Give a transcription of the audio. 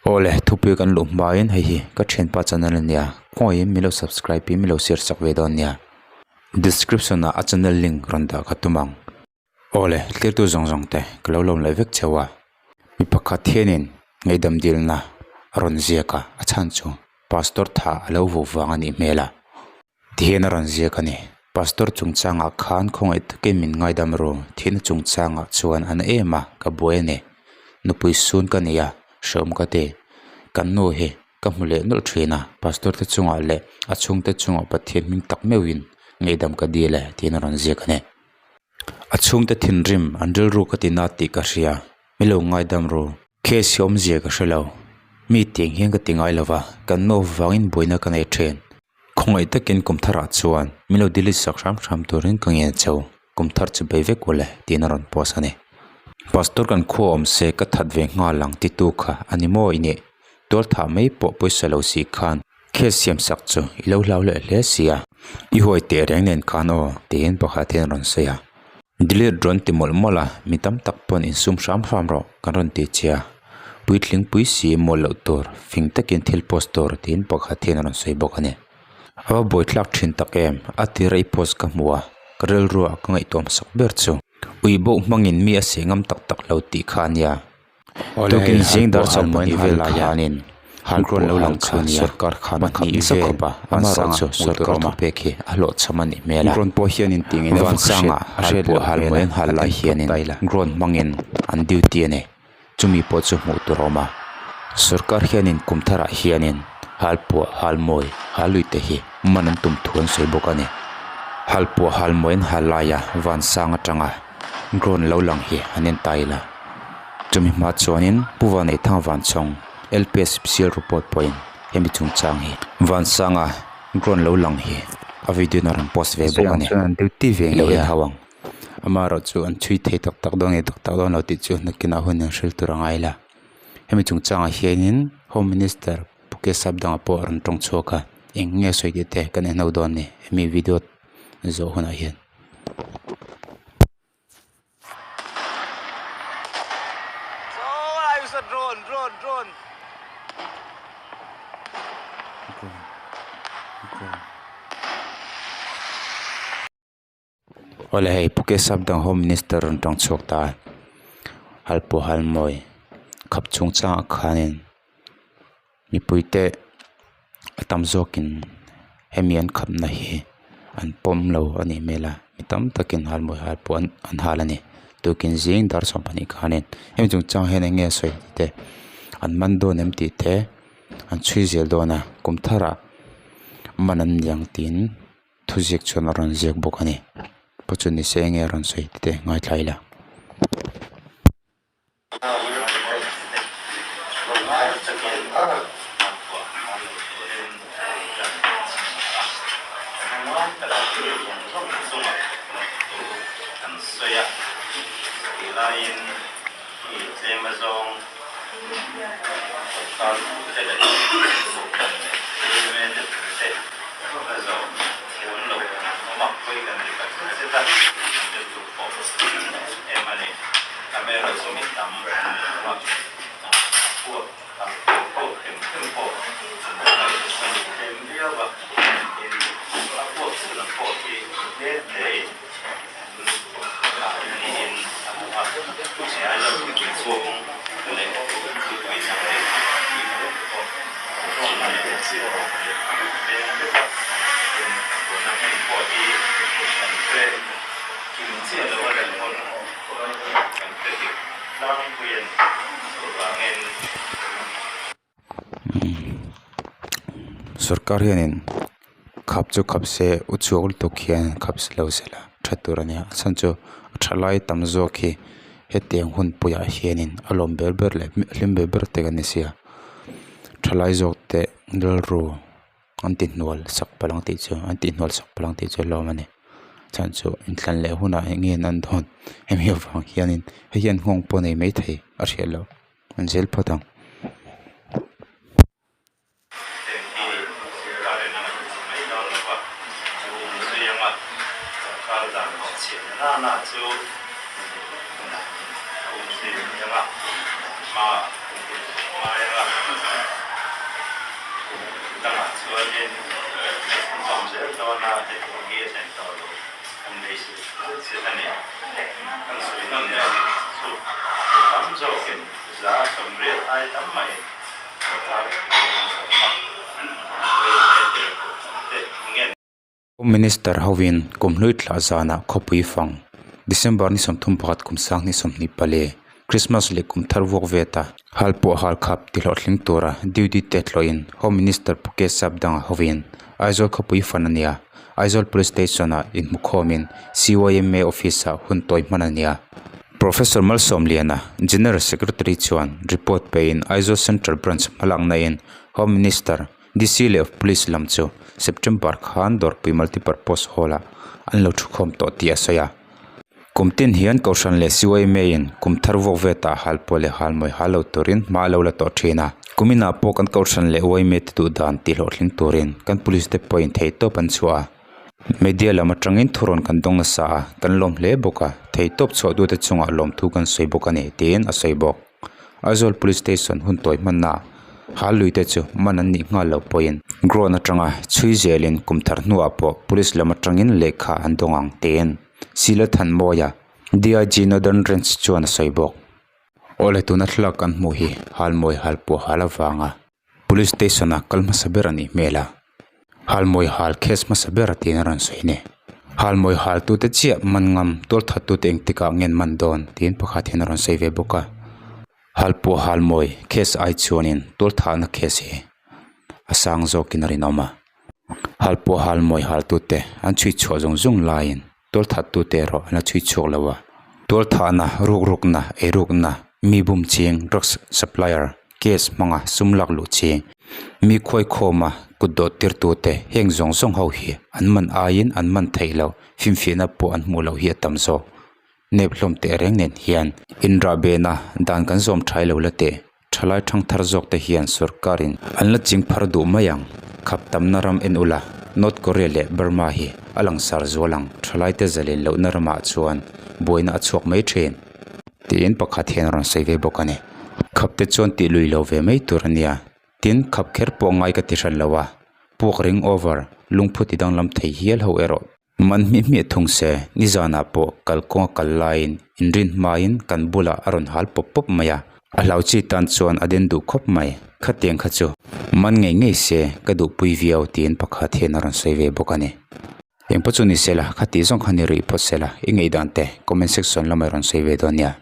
Awle thupui kan luh hmain hei hi ka thianpa channel a nia khawngaih in milo subscribe in milo share sak ve dawn nia description ah a channel link rawn dah kha tum ang. Awle tlirtu zawng zawng te ka lo lawm leh vek cheu a mi pakhat hianin ngaihdam dilna a rawn ziak a a chhan chu pastor tha a lo vuah vang a nih hmel a. Tihian a rawn ziak a ni. Pastor chungchangah khan khawngaih takin min ngaidam ru. Thihna chungchangah chuan a na em a, ka buai a ni. Nupui sun ka nei a, hrehawm ka ti. Kan nu hi ka hmu leh nawlh thin a, Pastor te chungah leh a chhungte chungah Pathian hming tak meuhin ngaihdam ka dil e tiin a rawn ziak a ni. A chhungte thinrim an rilru ka ti na tih ka hria, mi lo ngaidam ru. Case hi awmzia ka hre lo. Mi tiang hian ka ti ngai lo va, kan nu avangin buaina ka nei thin. Khawngaih takin kum tharah chuan min lo delete sak hram hram turin ka ngen cheu, kum thar chu bei vek ule tiin a rawn post a ni. Pastor kan khua awm se ka that ve nghal ang titu kha a ni maw i nih? Tual thah mai pawh pawisa lo si khan case siam sak chu i lo hlau leh hle si a, i huai teh reng nen khan aw tiin pakhat hian a rawn sawi a. Delete rawn ti mawlh mawlh a, mi tam tak pawn insum hram hram rawh kan rawn ti che a, puitling pui si mawlh loh tur fing takin thil post tur tiin pakhat hian a rawn sawi bawk a ni. A va buaithlak thin tak em, a tira i post ka hmu a, ka rilruah ka ngaihtuah hmasak ber chu. Ui boh hmangin mi a seh ngam tak tak lo tih kha a nia. Tukin zing dar chawp pahnih vel khanin halpuah lo lang chu nia pahnih vel amaherawh chu sorkar thupek hi a hlawhchham a nih hmel a vansanga halpuah halmawi an hal lai hianin drone hmangin an duty a ni chumi pawh chu hmuh tur a awm a sorkar hianin kum tharah hianin halpuah halmawi halui te hi man an tum thu an sawi bawk a ni halpuah halmawi an hal laia vansang atanga drone lo lang hi an en ta ila. Chumi hma chuanin Pu Vanneihthang Vanchhawng LPS Special Report pawhin hemi chungchang hi Vansanga drone lo lang hi a video in a rawn post ve bawk a ni. I lo en hau ang. Amaherawh chu an chhui thei tak tak dawn nge tak tak dawn lo tih chu nakinah hun an hrilh tur a ngai la. Hemi chungchangah hianin Home Minister Pu Kesap dangah pawh a rawn tawng chhuak a, eng nge sawi tih te kan en ho dawn a ni hemi video zawh hunah hian. Awle hei Phuket sap dang home minister rawn tawng chhuak ta halpuah halmawi khap chungchangah khanin mipui te a tam zawkin hemi an khapna hi an pawm lo a nih hmel a mi tam takin halmawi halpuah an hal a ni tukin zing dar 12 khanin hemi chungchang hian eng nge a sawi tih te an man dawn em tih te an chhui zel dawn a kum tharah man an ni ang tiin. Thuziak chuan a rawn ziak bawk a ni pawh chu ni se enge a rawn sawi tih te ngaithla ila. Sorkar hianin khap chu khap se u chhuak lutuk hian khap si lo se la tha tur a nia a chhan chu a thalai tam zawk hi hetiang hun puiah hianin a lawm ber ber leh hlim ber ber te kan ni sia thalai zawk te rilru an ti hnual sak palh ang tih chu an tih hnual sak palh ang tih chu a lawm a ni chhan chu inthlan leh hunah eng nge an dawn hemi avang hianin hei hian nghawng pawh a nei maithei a hriat loh. An zel phawt ang. ngai ang a, kum dangah chuanin kan chhunzawm zel dawn a, heti ang hi a thlen tawh loh kan beisei zet zet a ni. Kan sawi nawn leh chu mi tam zawkin 80% ai tam maiin sawrkar thu an zawm a, rei te te ngen. Home Minister hovin kum hlui thlah zanah khawpui fang December ni 31 kum 2024 Christmas leh kum thar vuak ve ta hal pawh hal khap ti hlawhtling tura duty te tlawhin Home Minister Pu Kesap danga hovin Aizawl khawpui fan a nia. Aizawl Police Station ah inhmukhawmin CYMA Office ah hun tawi hman a nia. Professor Malsawmliana, General Secretary chuan report pein Aizawl Central Branch hmalakna in Home Minister DC leh Police lam chu September khan Dawrpui Multipurpose Hall-ah an lo thukhawm tawh tih a sawi a. Kum tin hian Kohhran leh CYMA in kum thar vuak vetah hal pawh leh hal mawi hal lo turin hma a lo la tawh thin a. Kum inah pawh kan Kohhran leh YMA te duh dan tih hlawhtling turin kan Police te pawhin theihtawp an chhuah a. Media lam atangin thurawn kan dawng nasa a, kan lawm hle bawk a, theihtawp chhuah dute chungah lawmthu kan sawi bawk a ni tiin a sawi bawk. Aizawl Police Station hun tawi hmanna hal lui te chu man an nih nghal loh pawhin ground atanga chhui zelin kum thar hnuah pawh police lam atangin lehkha an dawng ang tiin Sila Thanmawia, DIG Northern Range chuan a sawi bawk. Awle tuna thlalak kan hmuh hi halmawi hal pawh hal avanga Police Station a kal hmasa ber a nih hmel a, halmawi hal case hmasa ber tiin a rawn sawi a ni. Halmawi hal tute chiah man ngam tual that tute engtikah nge an man dawn tiin pakhat hian a rawn sawi ve bawk a. Halpuah halmawi case ai chuanin tual thahna case hi a sang zawkin a rinawm a. Halpuah halmawi hal tute an chhui chhuah zung zung laiin tual that tute erawh an la chhui chhuak lo a. Tual thahna, ruk rukna, ei rukna, mi bum ching, drugs supplier, case hmanga sum lak luh ching, mi khuai khawma kut dawh tir tute heng zawng zawng ho hi an man aiin an man theih loh, finfiahna pawh an hmuh loh hi a tam zawk. Nep hlawm teh reng nen hian inrahbehna dan kan zawm thai lo la teh. Thalai thangthar zawk te hian sorkarin an la ching phar duh mai ang. Khap tamna ram en ula, North Korea leh Burma hi a langsar zual ang. Thalai te zalen lohna ramah chuan buaina a chhuak mai thin. Tiin pakhat hian a rawn sawi ve bawk a ni. Khap te chuan tih lui lo ve mai tur a nia. Tin, khap kher pawh ngai ka ti hran lo a. Puak ring over, lungphu ti danglam thei hial ho erawh. Man hmiah hmiah thung se, nizanah pawh kalkawnga kal laiin inrin hmain kan bulah a rawn hal pawp pawp mai a, a hlau chi tan chuan a den duh khawp mai. Khatiang kha chu man ngei ngei se ka duhpui viau tiin pakhat hian a rawn sawi ve bawk a ni. Engpawh chu ni sela, khatih zawng kha ni rih phawt sela, i ngaihdan te comment section lamah i rawn sawi ve dawn nia.